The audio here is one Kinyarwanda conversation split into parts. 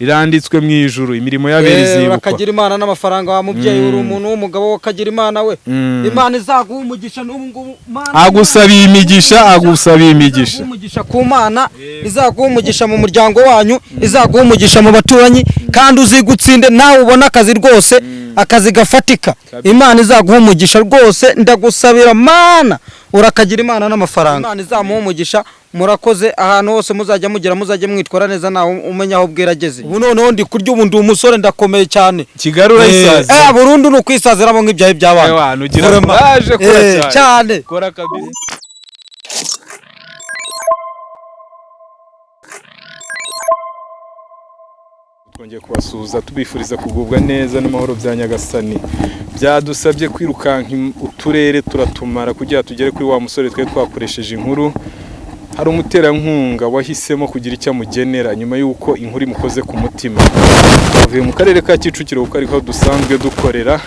Riranditswe mu ijuru, imirimo y'abera izibukwa. Urakagira Imana n'amafaranga wa mubyeyi, uri umuntu w'umugabo wakagira Imana we. Imana izaguha umugisha n'ubu ngubu. Mana, Agusabiye imigisha, agusabiye imigisha. Izaguha umugisha ku Mana, izaguha umugisha mu muryango wanyu, izaguha umugisha mu baturanyi, kandi uzigutsinde nawe ubone akazi rwose, akazi gafatika. Imana izaguha umugisha rwose, ndagusabira Mana, urakagira Imana n'amafaranga. Imana izamuha umugisha. Murakoze, ahantu hose muzajya mugera muzajye mwitwara neza, nawe umenya aho bwira ageze. Ubu noneho ndi kurya, ubu ndi umusore, ndakomeye cyane. Kigali urayisaza. Burundu ni ukwisaziramo nk'ibyahi by'abana. Ewa, nugira Vraiment. courage, kora cyane. Cyane. Kora kabisa. Twongeye kubasuhuza tubifuriza kugubwa neza n'amahoro bya Nyagasani. Byadusabye kwirukanka uturere turatumara kugira tugere kuri wa musore twari twakoresheje inkuru. Hari umuterankunga wahisemo kugira icyo amugenera nyuma y'uko inkuru imukoze ku mutima. Twavuye mu karere ka Kicukiro kuko ariho dusanzwe dukorera,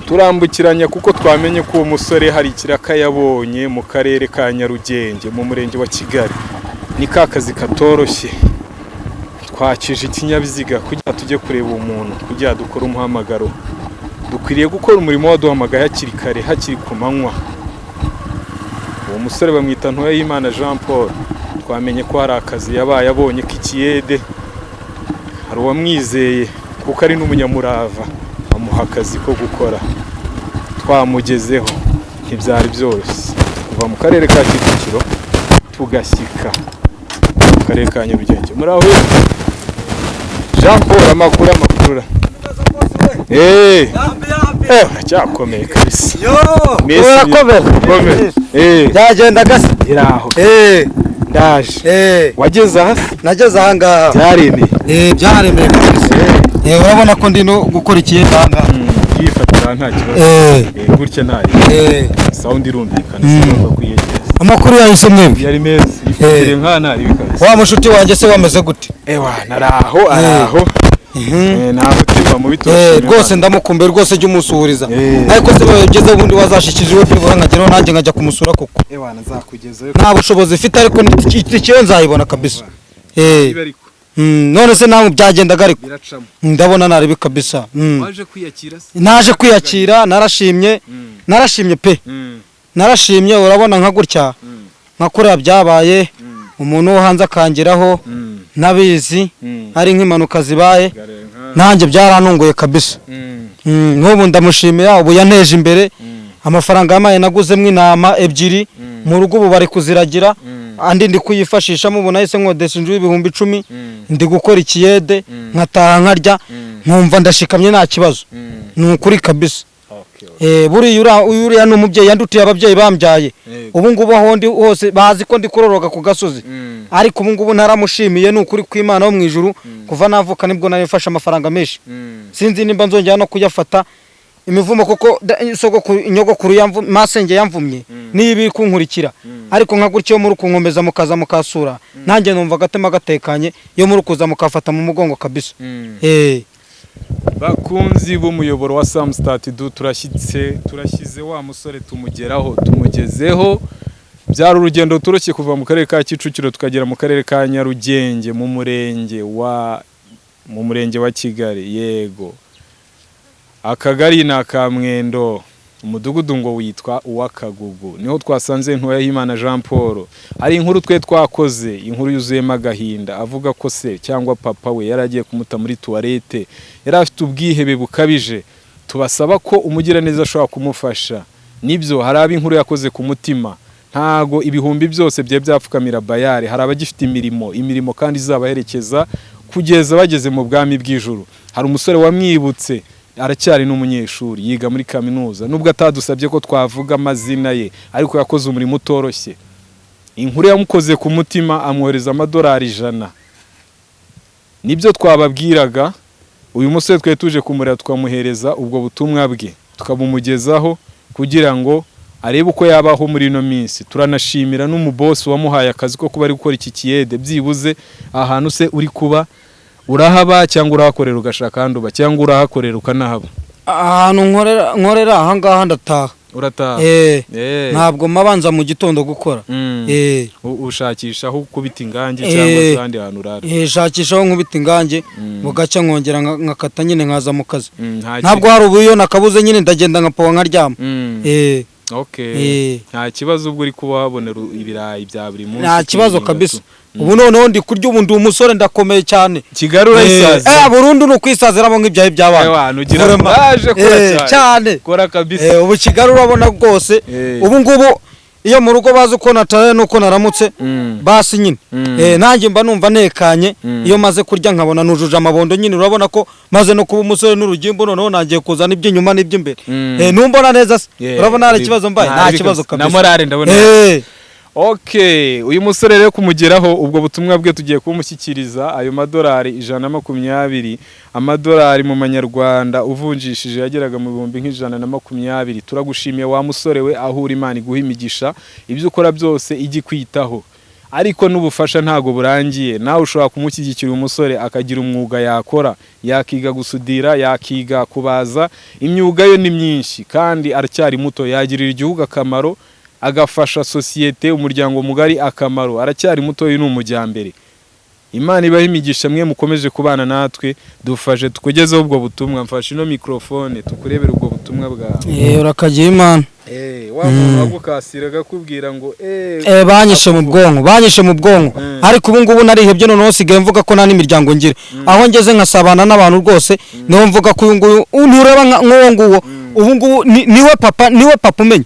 turambukiranya kuko twamenye ko uwo musore hari ikiraka yabonye mu karere ka Nyarugenge mu murenge wa Kigali. Ni ka kazi katoroshye. Twakije ikinyabiziga kugira tujye kureba uwo muntu, kugira dukore umuhamagaro. Dukwiriye gukora umurimo waduhamagaye hakiri kare, hakiri ku manywa. Uwo musore bamwita Ntoyimana Jean Paul. Twamenye ko hari akazi yabaye abonye k'ikiyede, hari uwamwizeye kuko ari n'umunyamurava, amuha akazi ko gukora. Twamugezeho, ntibyari byoroshye kuva mu karere ka Kicukiro tugashyika mu karere ka Nyarugenge. Muri aho Jean Paul, amakuru amakuru. Uracyakomeye kabisa. Mesi. Urakomeye. Komeye. Byagenda gasa. Iraho. Ndaje. Wageze aha? Nageze aha ngaha. Byaremeye. Byaremeye kabisa. Urabona ko ndi no gukora ikiyede aha ngaha. Yifatira nta kibazo. Gutya ntari. Sound irumvikana, sinumva kwiyegereza. Amakuru yahise mwebwe. Yari meza. Yifatire nka ntari kabisa. Wa mushuti wanjye se wameze gute? Ewa, naraho araho. Nta mutima mubi, turashima Rwose Imana. ndamukumbuye rwose, jya umusuhuriza. Ariko se bageze ubundi wazashikije iwe byibura nkageraho nanjye nkajya kumusura koko? Ewa, nazakugezayo. Nta bushobozi mfite ariko itike nzayibona kabisa. Ariko None se namwe byagendaga ariko? Biracamo. Ndabona naribi kabisa. Waje kwiyakira se? Naje kwiyakira, narashimye. Narashimye pe. Narashimye, urabona nka gutya. Nka kuriya byabaye, umuntu wo hanze akangeraho ntabizi, ari nk'impanuka zibaye, nanjye byarantunguye kabisa. Nk'ubu ndamushimira, ubu yanteje imbere. Amafaranga yamaye naguzemo intama ebyiri mu rugo, ubu bari kuziragira, andi ndi kuyifashishamo. Ubu nahise nkodesha inzu y'ibihumbi 10, ndi gukora ikiyede, nkataha nkarya, nkumva ndashikamye nta kibazo. Ni ukuri kabisa. Buriya uriya ni umubyeyi yandutiye ababyeyi bambyaye. Ubu ngubu aho ndi hose bazi ko ndi kuroroka ku gasozi, ariko ubu ngubu naramushimiye, ni ukuri kw'Imana wo mu ijuru. Kuva navuka nibwo nari mfashe amafaranga menshi, sinzi nimba nzongera no kuyafata. Imivumo kuko sogokuru nyogokuru masenge yamvumye niyo iba iri kunkurikira, ariko nka gutyo muri kunkomeza mukaza mukasura, nanjye numva agatema gatekanye iyo muri kuza mukafata mu mugongo kabisa. Bakunzi b'umuyoboro wa Samstart du, turashyitse, turashyize wa musore tumugeraho, tumugezeho. Byari urugendo rutoroshye kuva mu karere ka Kicukiro tukagera mu karere ka Nyarugenge mu murenge wa Kigali, yego, akagari ni aka Mwendo, umudugudu ngo witwa uw'Akagugu, niho twasanze Ntoyahimana Jean Paul. Hari inkuru twe twakoze, inkuru yuzuyemo agahinda, avuga ko se cyangwa papa we yari agiye kumuta muri toilette, yari afite ubwihebe bukabije. Tubasaba ko umugiraneza ashobora kumufasha. Nibyo, hari abo inkuru yakoze ku mutima. Ntago ibihumbi byose byari byapfukamira bayare, hari abagifite imirimo, imirimo kandi izabaherekeza kugeza bageze mu bwami bw'ijuru. Hari umusore wamwibutse, aracyari n'umunyeshuri, yiga muri kaminuza, nubwo atadusabye ko twavuga amazina ye, ariko yakoze umurimo utoroshye. Inkuru yamukoze ku mutima, amwohereza amadolari 100. Nibyo twababwiraga, uyu musore twari tuje kumureba, tukamuhereza ubwo butumwa bwe, tukabumugezaho kugira ngo arebe uko yabaho muri ino minsi. Turanashimira n'umubosi wamuhaye akazi ko kuba ari gukora iki kiyede. Byibuze ahantu se uri kuba urahaba, cyangwa urahakorera ugashaka ahandi uba, cyangwa urahakorera ukanahaba? Ahantu nkorera, nkorera aha ngaha, ndataha. Urataha. Eh, Eh. ntabwo mabanza mu gitondo gukora. Eh. Ushakisha aho ukubita ingange cyangwa se ahandi hantu urara? Eh, shakisha aho nkubita ingange, bugacya nkongera nkakata nyine nkaza mu kazi. Nta Ntabwo hari ubu iyo nakabuze nyine ndagenda nkapowa nkaryama. Eh. Okay. Eh. Nta kibazo ubwo uri kuba wabonera ibirayi bya buri munsi? Nta kibazo ukirinda kabisa. tu. Ubu noneho ndi kurya, ubu ndi umusore, ndakomeye cyane. Kigali urayisaza. Eh, burundu ni ukwisaziramo nk'ibyahi by'abana. Ewa, nugira Vraiment. courage, kora Eh, cyane. Cyane. Kora kabisa. Eh, ubu Kigali urabona rwose, ubu ngubu iyo mu rugo bazi uko nataye n'uko naramutse, basi nyine. Eh, nanjye mba numva ntekanye iyo maze kurya nkabona nujuje amabondo nyine. Urabona ko maze no kuba umusore n'urugimbu, noneho nangiye kuzana iby'inyuma n'iby'imbere. Eh, numbona neza se? Yeah, Urabona hari ikibazo mbaye? nta Nta bibi kibazo kabisa. kabisa. Na morale ndabona. Eh. Okay, uyu musore rero kumugeraho ubwo butumwa bwe tugiye kumushyikiriza ayo madolari 120, amadolari mu manyarwanda uvunjishije yageraga mu 120,000. Turagushimiye wa musore we, aho uri Imana iguha imigisha, ibyo ukora byose ijye ikwitaho. Ariko n'ubufasha ntago burangiye, nawe ushobora kumushyigikira uyu musore akagira umwuga yakora, yakiga gusudira, yakiga kubaza, imyuga yo ni myinshi kandi aracyari muto, yagirira igihugu akamaro, agafasha sosiyete, umuryango mugari akamaro. Aracyari muto, uyu ni umujyambere. Imana ibahe imigisha mwe mukomeje kubana natwe, dufashe tukugezeho ubwo butumwa. Mfashe ino mikrofone tukurebere ubwo butumwa bwawe. Eh, urakagira Imana. Eh, wa muntu wagukasira akakubwira ngo eh. Eh, banyishe mu bwonko, banyishe mu bwonko. Ariko ubu ngubu narihebye, noneho nsigaye mvuga ko nta n'imiryango ngira. Aho ngeze nkasabana n'abantu rwose, niho mvuga ko uyu nguyu ntureba nk'uwo nguwo, ubu ngubu niwe papa, niwe papa umenya,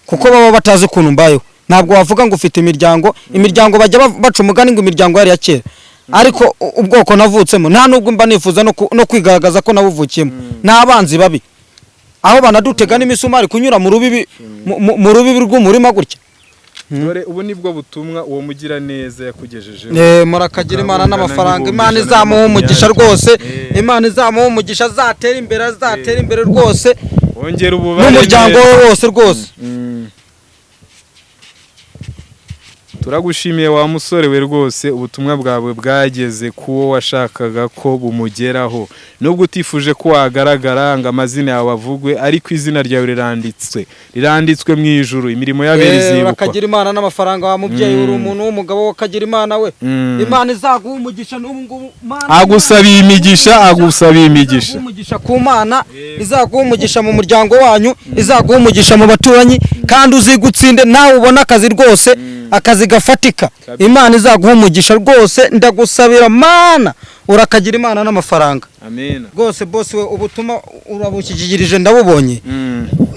kuko baba batazi ukuntu mbayeho. Ntabwo wavuga ngo ufite imiryango, imiryango bajya baca umugani ngo imiryango yari iya kera, ariko ubwoko navutsemo nta nubwo mba nifuza no kwigaragaza ko nabuvukiyemo. Ni abanzi babi, aho banadutega n'imisumari kunyura mu rubibi, mu rubibi rw'umurima gutya. Dore ubu nibwo butumwa uwo mugira neza yakugejejeho. Eh, murakagira Imana Ukabungana n'amafaranga. n'ibihumbi Imana ijana na izamuha umugisha makumyabiri. rwose. Imana izamuha umugisha, azatera imbere, azatera imbere rwose. Wongera ububare N'umuryango neza. we wose rwose. Turagushimiye wa musore we rwose, ubutumwa bwawe bwageze kuwo washakaga ko bumugeraho. Nubwo utifuje ko wagaragara ngo amazina yawe avugwe, ariko izina ryawe riranditswe, riranditswe mu ijuru, imirimo y'abera izibukwa. Urakagira Imana n'amafaranga wa mubyeyi, uri umuntu w'umugabo, wakagira Imana we. Imana izaguha umugisha n'ubu ngubu. Agusabiye imigisha, agusabiye imigisha. Izaguha umugisha ku Mana, izaguha umugisha mu muryango wanyu, izaguha umugisha mu baturanyi, kandi uzigutsinde nawe ubone akazi rwose, akazi gafatika. Imana izaguha umugisha rwose, ndagusabira Mana, urakagira Imana n'amafaranga. Amen. Rwose boss we, ubutumwa urabushyikirije, ndabubonye.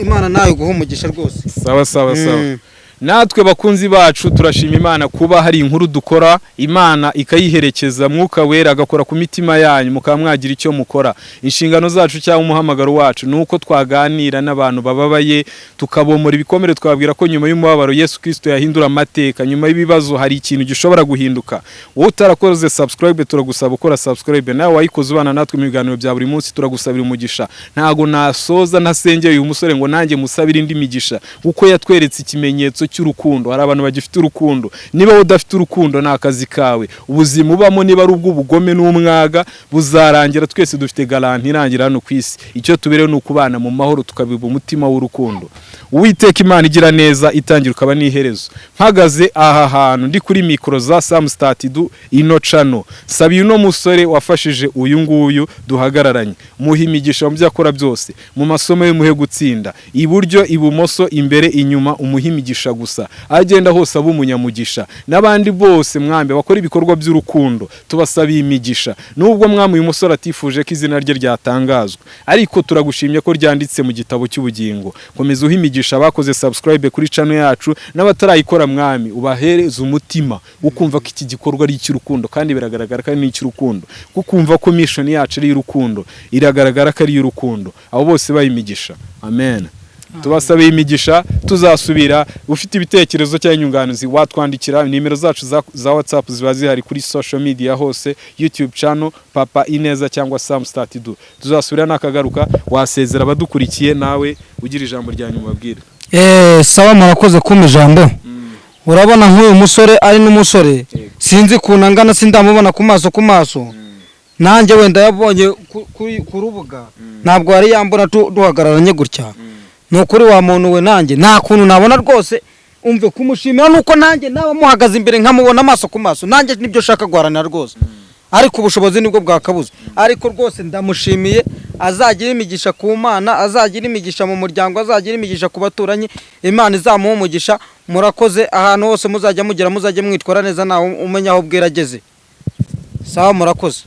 Imana nawe iguha umugisha rwose. Sawa sawa sawa. Natwe bakunzi bacu turashima Imana kuba hari inkuru dukora, Imana ikayiherekeza, Mwuka Wera agakora ku mitima yanyu mukaba mwagira icyo mukora. Inshingano zacu cyangwa umuhamagaro wacu ni uko twaganira n'abantu bababaye, tukabomora ibikomere, twabwira ko nyuma y'umubabaro Yesu Kristo yahindura amateka, nyuma y'ibibazo hari ikintu gishobora guhinduka. Wowe utarakoze subscribe, turagusaba gukora subscribe. Nawe wayikoze ubana natwe mu biganiro bya buri munsi, turagusabira umugisha. Ntago nasoza ntasengeye uyu musore ngo nanjye musabire indi migisha, kuko yatweretse ikimenyetso cy'urukundo. Hari abantu bagifite urukundo. Niba udafite urukundo ni akazi kawe. Ubuzima ubamo niba ari ubw'ubugome n'umwaga buzarangira, twese dufite garanti irangira hano ku isi. Icyo tubereho ni ukubana mu mahoro, tukabiba umutima w'urukundo. Uwiteka Imana igira neza, itangira ukaba n'iherezo, mpagaze aha hantu ndi kuri mikoro za Samstatidu ino cano, sabiye uno musore wafashije uyu nguyu duhagararanye, muhe imigisha mu byo akora byose, mu masomo ye muhe gutsinda, iburyo, ibumoso, imbere, inyuma, umuhe imigisha gusa, agenda hose abe umunyamugisha. N'abandi bose mwambi bakora ibikorwa by'urukundo, tubasabiye imigisha. Nubwo mwami uyu musore atifuje ko izina rye ryatangazwa, ariko turagushimye ko ryanditse mu gitabo cy'ubugingo. Komeza uhe imigisha abakoze subscribe kuri channel yacu n'abatarayikora, mwami ubahereze umutima ukumva ko iki gikorwa ari icy'urukundo, kandi biragaragara ko ari icy'urukundo, kukumva ko mission yacu ari iy'urukundo, iragaragara ko ari iy'urukundo. Abo bose bayimigisha, amen. Tubasabiye imigisha, tuzasubira. Ufite ibitekerezo cyangwa inyunganizi watwandikira, nimero zacu za WhatsApp ziba zihari kuri social media hose, YouTube channel Papa Ineza cyangwa Sam Statidu. Tuzasubira nakagaruka. Wasezera abadukurikiye nawe ugira ijambo rya nyuma babwira. Eh, sawa, murakoze kumpa ijambo. Urabona nk'uyu musore ari n'umusore, sinzi ukuntu angana, sindamubona ku maso ku maso. Nanjye wenda yabonye ku rubuga, ntabwo yari yambona duhagararanye gutya. Ni ukuri wa muntu we, nanjye nta kuntu nabona rwose. Umve, kumushimira nuko nanjye naba muhagaze imbere nkamubona amaso ku maso, nanjye nibyo nshaka guharanira rwose, ariko ubushobozi nibwo bwakabuze. Ariko rwose ndamushimiye, azagira imigisha ku Mana, azagira imigisha mu muryango, azagira imigisha ku baturanyi, Imana izamuha umugisha. Murakoze. Ahantu hose muzajya mugera, muzajya mwitwara neza, ntawe umenya aho bwira ageze. Sawa, murakoze.